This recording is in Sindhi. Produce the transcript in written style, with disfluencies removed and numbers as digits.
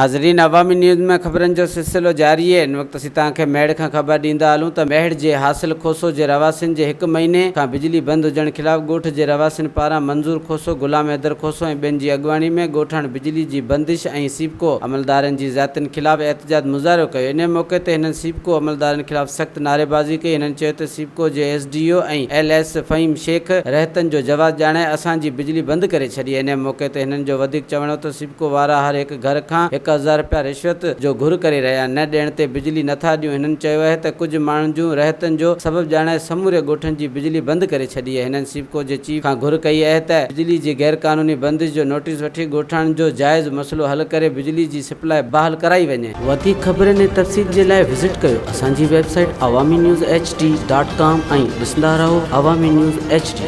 ناظرين عوامي نيوز ۾ خبرن جو سلسلو جاري آهي هن وقت اسين توهان کي ميهڙ کان خبر ڏيندا هلون ته ميهڙ جي حاصل کوسو جي رهواسين جي هڪ مهيني کان بجلي بند هجڻ خلاف ڳوٺ جي رهواسين پاران منظور کوسو، غلام حيدر کوسو ۽ ٻين جي اڳواڻي ۾ ڳوٺاڻ بجلي جي بندش ۽ سيپڪو عملدارن جي زيادتين خلاف احتجاج مظاهرو ڪيو انهي موقعي تي هنن سيپڪو عملدارن خلاف سخت نعريبازي ڪئي هنن چيو ته سيپڪو جي S D O ۽ L S Faheem Shaikh رهتن جو جواز ڄاڻائي اسان جي بجلي بند ڪري ڇڏي انهي موقعي تي هنن جو وڌيڪ چوڻ هو ته سيپڪو وارا هر هڪ گهر کان 1000 رپيا رشوت جو گهر ڪري رهيا نه ڏيڻ تي بجلي نٿا ڏيون هنن چيو آهي ته ڪجهه ماڻهن جون رهتن جو سبب ڄاڻائي سموري ڳوٺن جي بجلي بند ڪري ڇڏي آهي هنن سيپڪو جي چيف کان گهر ڪئي آهي ته بجلي جي غيرقانوني بندش جو نوٽيس وٺي ڳوٺاڻن جو جائز مسئلو حل ڪري بجلي جي سپلاء بحال ڪرائي وڃي. وڌيڪ خبرن ۽ تفصيل جي لاء وزٽ ڪيو اسان جي website Awami news H D dot com ۽ ڏسندا رهو عوامي نيوز ايڇ ڊي.